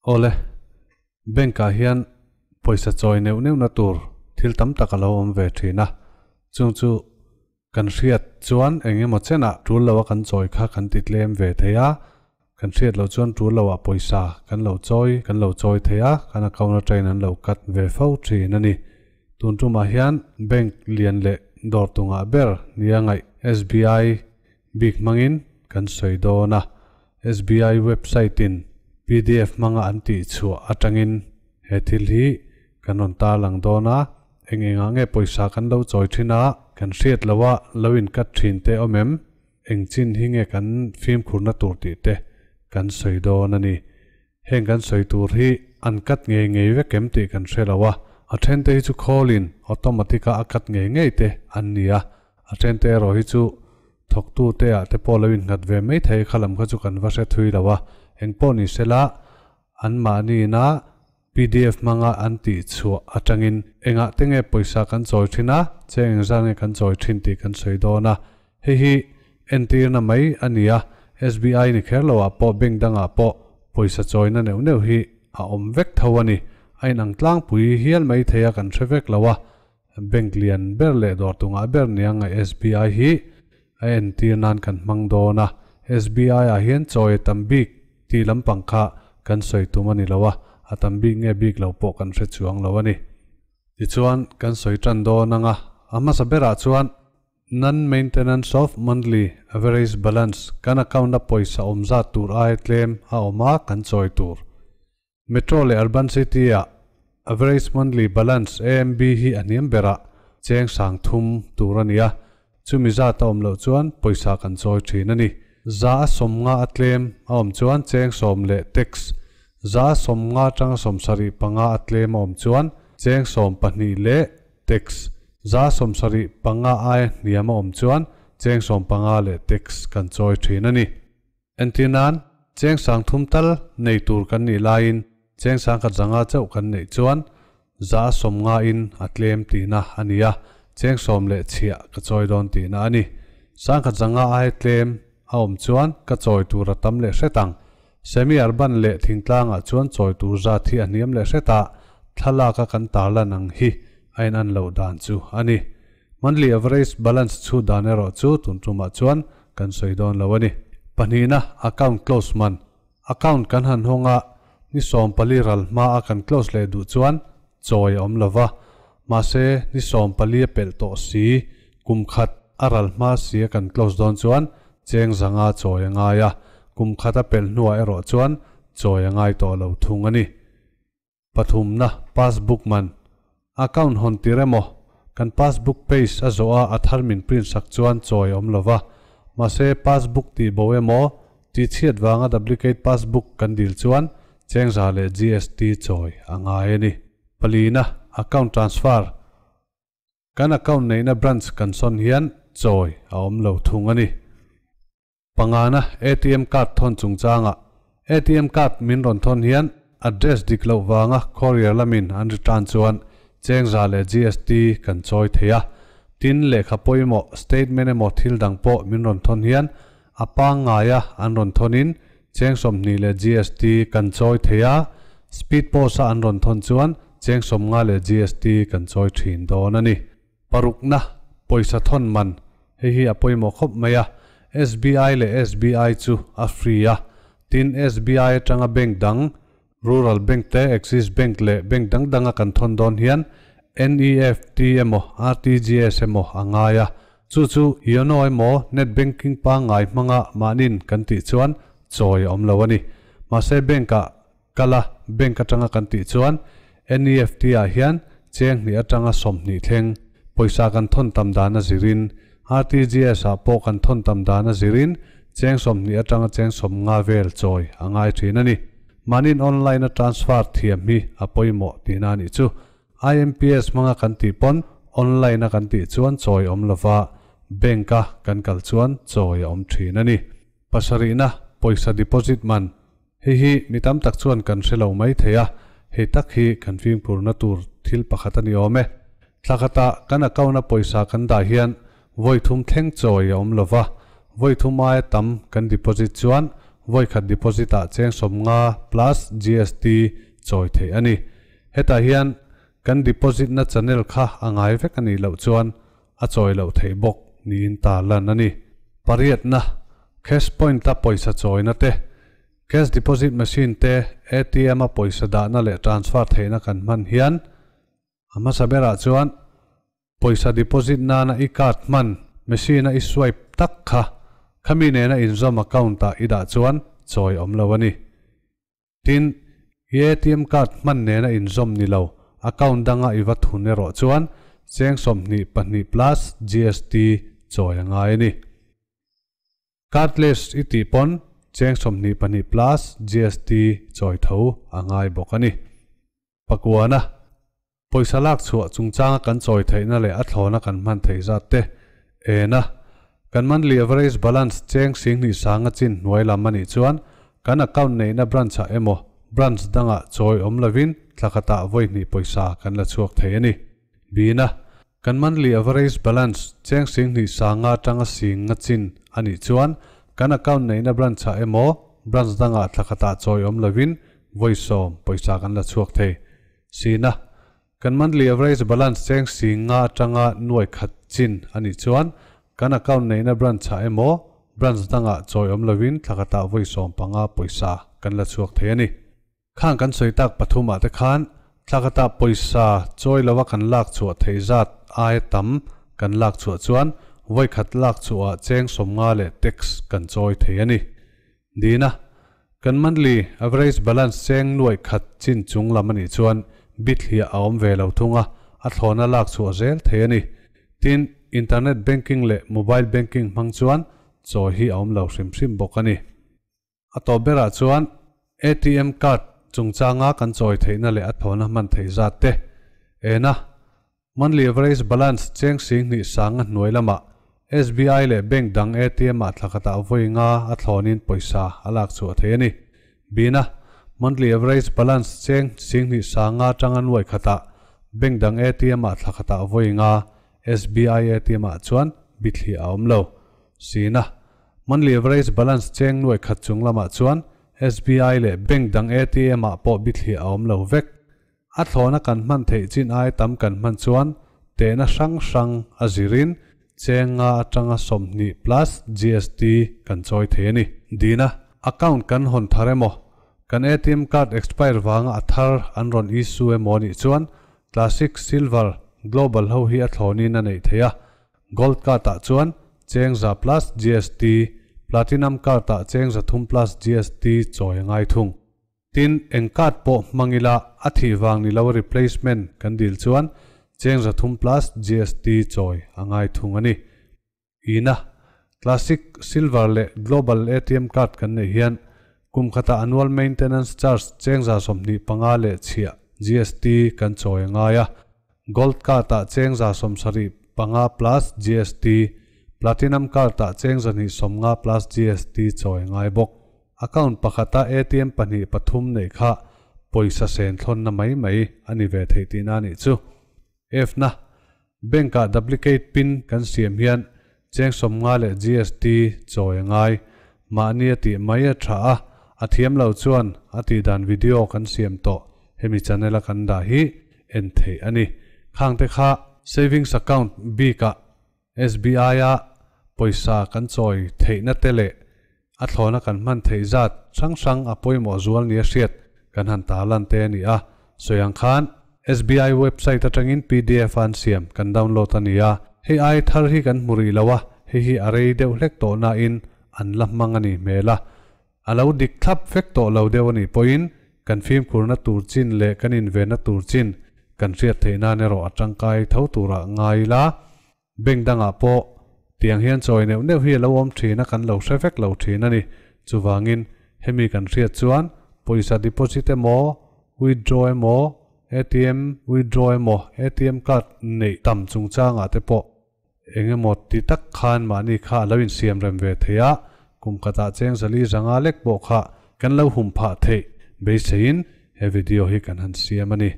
Awle, bank ah hian pawisa chawi neuh neuh na tur thil tam tak a lo awm ve thin a, chung chu kan hriat chuan eng emaw chenah tul lo a kan chawi kha kan ti tlem ve thei a, kan hriat loh chuan tul lo ah pawisa kan lo chawi kan lo chawi thei a, kan account atangin an lo cut ve fo thin a ni. Tun tumah hian bank lian leh dawr tungah ber nia ngaih SBI bik hmangin kan sawi dawn a, SBI website in pdf hmanga an tih chhuah atangin he thil hi kan rawn tarlang dawn a, eng engah nge pawisa kan lo chawi thin a, kan hriat loh a lo in cut thin te awm em, eng chin hi nge kan fimkhurna tur tih te kan sawi dawn a ni. Heng kan sawi tur hi an cut ngei ngei vek em tih kan hre lo a, a then te hi chu khawlin automatic a a cut ngei ngei te an ni a, a then te erawh hi chu thawktu te ah te pawh lo innghat ve mai thei kha lam kha chu kan va hre thui lo a, engpawh ni sela anmahni ina pdf hmanga an tih chhuah atangin engah te nge pawisa kan chawi thin a, cheng engzat nge kan chawi thin tih kan sawi dawn a, Hei hi entirna mai a ni a, SBI ni kher loah pawh bank dangah pawh pawisa chawina neuh neuh hi a awm vek tho a ni. A inang tlangpui hial mai thei a kan hre vek lo a, bank lian ber leh dawr tungah ber nia ngaih SBI hi a entir nan kan hmang dawn a. SBI ah hian chawi a tam bik tih lampang kha kan sawi tum a ni lo a, a tam bik nge bik lo pawh kan hre chuang lo a ni. Tichuan kan sawi tan dawn ang a, a hmasa berah chuan Non-maintenance of monthly average balance, Kan account a pawisa awm zat tur aia tlem a awm a, kan chawi tur. Metro leh Urban City ah average monthly balance, AMB, hi a hniam berah cheng sang thum tur a ni a, chumi zat a awm loh chuan pawisa kan chawi thin a ni. Za a 50 a tlem a awm chuan cheng 10 leh tax, za a 50 atanga 75 a tlem a awm chuan cheng 12 leh Tax 75% aia hniam a awm chuan cheng 15 leh tax kan chawi thin a ni. Entir nan, cheng 3000 tal nei tur kan nih laiin cheng 1100 chauh kan neih chuan 50% in a tlem tihna a ni a, cheng 10 leh chhiah ka chawi dawn tihna a ni. 1100 aia tlem a awm chuan ka chawi tur a tam leh hret ang. Semi-urban leh thingtlangah chuan chawi tur zat hi a hniam leh hret a, thlalaka kan tarlan ang hi a in an loh dan chu a ni. Monthly average balance chhut dan erawh chu tun tumah chuan kan sawi dawn lo a ni. Pahnihna, account close man. Account kan han hawng a, ni 14 ral hma a kan close leh duh chuan chawi a awm lo va, mahse ni 14 a pelh tawh si, kum khat a ral hma si a kan close dawn chuan cheng 500 chawi a ngai a, kum khat a pelh hnuah erawh chuan chawi a ngai tawh lo thung a ni. Pathumna, passbook man. Account hawn tir emaw, kan passbook page a zawh a a thar min print sak chuan chawi a awm lo va, mahse passbook tih bo emaw, tih chhiat vanga duplicate passbook kan dil chuan cheng 100 leh GST chawi a ngai a ni. Palina, account transfer. Kan account neihna branch kan sawn hian chawi a awm lo thung a ni. Pangana ATM card thawn chungchangah ATM card min rawn thawn hian address dik loh vanga courier lamin an return chuan cheng 100 leh GST kan chawi thei a. Tin, lehkha pawimawh, statement emaw thil dang pawh min rawn thawn hian a pangngaia an rawn thawnin cheng 20 leh GST kan chawi thei a, speed post a an rawn thawn chuan cheng 50 leh GST kan chawi thin dawn a ni. Parukna, pawisa thawn man, hei hi a pawimawh khawp mai a, SBI leh SBI chu a free a, tin SBI atanga bank dang, Rural Bank te, Axis Bank leh bank dang danga kan thawn dawn hian NEFT emaw RTGS emaw a ngai a, chu chu YONO emaw net banking pangngai hmanga mahnin kan tih chuan chawi a awm lo a ni. Mahse bank ah kal a, bank atanga kan tih chuan NEFT ah hian cheng hnih atanga 20 thleng pawisa kan thawn tam dan a zirin, RTGS ah pawh kan thawn tam dan a zirin cheng 20 atanga cheng 50 vel chawi a ngai thin a ni. Mahnin online a transfer thiam hi a pawimawh tihna a nih chu. IMPS hmanga kan tih pawn online a kan tih chuan chawi awm lova, bank a kan kal chuan chawi a awm thin a ni. Pasarihna, pawisa deposit man. Hei hi mi tam tak chuan kan hre lo mai thei a, hei tak hi kan fimkhurna tur thil pakhat a ni awm e. Thla khatah kan account a pawisa kan dah hian vawi thum thleng chawi a awm lova, vawi thum aia tam kan deposit chuan vawi khat deposit ah cheng 50 plus GST chawi theih a ni. Hetah hian kan deposit na channel kha a ngai vek a nih loh chuan a chawi loh theih bawk niin tarlan a ni. Pariatna, Cash point a pawisa chawina te, Cash deposit machine te, ATM a pawisa dahna leh transfer theihna kan hman hian a hmasa berah chuan pawisa deposit nana i card hman machine a i swipe tak kha khami nena inzawm account ah i dah chuan chawi awm lo a ni. Tin, i ATM card hman nena inzawm ni lo account danga i va thun erawh chuan cheng 22 plus GST chawi a ngai a ni. Cardless i tih pawn cheng 22 plus GST chawi tho a ngai bawk a ni. Pakuana, pawisa lak chhuah chungchanga kan chawi theihna leh a thlawna kan hman theih zat te ena kan monthly average balance cheng 2000 sanga chin hnuai lam a nih chuan kan account neihna branch ah emaw branch dangah chawi awm lovin thlakhatah vawi hnih pawisa kan la chhuak thei a ni. Bina, kan monthly average balance cheng 2000 sanga atanga 10,000 chin a nih chuan kan account neihna branch ah emaw branch dangah thlakhatah chawi awm lovin vawi 10 pawisa kan la chhuak thei. Sina, kan monthly average balance cheng 10,000 atanga 100,000 chin a nih chuan kan account neihna branch ah emaw branch dangah chawi awm lovin thlakhatah vawi 15 pawisa kan la chhuak thei a ni. Khang kan sawi tak pathum ah te khan thlakhatah pawisa chawi lova kan lak chhuah theih zat ai tam kan lak chhuah chuan vawi khat lak chhuah cheng 50 leh tax kan chawi thei a ni. Dina, kan monthly average balance cheng 100,000 chin chung lam a nih chuan bit hi a awm ve lo thunga a thlawna lak chhuah zel thei a ni. Tin, internet banking leh mobile banking hmang chuan chawi hi a awm lo hrim hrim bawk a ni. A tawp berah chuan ATM card chungchanga kan chawi theihna leh a thlawna hman theih zat te ena monthly average balance cheng 2000 sanga hnuai lamah SBI leh bank dang ATM ah thlakhatah vawi nga a thlawnin pawisa a lak chhuah thei a ni. Bina, monthly average balance cheng 2000 sanga atanga 100,000ah bank dang ATM ah thlakhatah vawi nga SBI ATM ah chuan bithli a awm lo. Sina, monthly average balance cheng 100,000 chung lamah chuan SBI leh bank dang ATM ah pawh bithli a awm lo vek. A thlawna kan hman theih chin ai tam kan hman chuan tehna hrang hrang a zirin cheng nga atanga 20 plus GST kan chawi thei a ni. Dina, account kan hawn thar emaw kan ATM card expire wanga a thar an rawn issue emaw nih chuan Classic, Silver, Global ho hi a thlawnin a neih thei a. Gold card ah chuan cheng 100 plus GST, Platinum card ah cheng 300 plus GST chawi a ngai thung. Tin, eng card pawh hmangila a thih wang ni lo replacement kan dil chuan cheng 300 plus GST chawi a ngai thung a ni. Ina, Classic, Silver leh Global ATM card kan nei hian kum khata annual maintenance charge cheng 125 leh chhia GST kan chawi a ngai a. Gold card ah cheng 175 plus GST, Platinum card ah cheng 250 plus GST chawi a ngai bawk. Account pakhata ATM 2 3 nei kha pawisa sen thlawn na mai mai ani ve thei tihna nih chu. F na, bank ah duplicate pin kan siam hian cheng 50 leh GST chawi a ngai. Mahni a tih mai a tha a, a thiam lo chuan a tih dan video kan siam tawh hemi channel a kan dah hi en thei a ni. Khang te kha savings account bik ah SBI a pawisa kan chawi theihna te leh a thlawna kan hman theih zat hrang hrang a pawimawh zual ni a hriat kan han tarlan te a ni a. Sawiang khan SBI website atangin PDF an siam kan download a ni a. Hei ai thar hi kan hmu rih lo a, hei hi a rei deuh hlek tawh na in an la hmang a ni hmel a. A lo dik thlap vek tawh lo deuh a nih pawhin kan fimkhurna tur chin leh kan invenna tur chin kan hriat theih nan erawh a tangkai tho turah ngai ila. Bank dangah pawh tiang hian chawi neuh neuh hi a lo awm thin a, kan lo hre vek lo thin a ni. Chuwangin hemi kan hriat chuan pawisa deposit emaw, withdraw emaw, ATM withdraw emaw, ATM card neih tam chungchangah te pawh engemaw ti tak khan mahni kha a lo insiam rem ve thei a, kum khatah cheng 400 lek pawh kha kan lo hum phah theih beiseiin he video hi kan han siam a ni.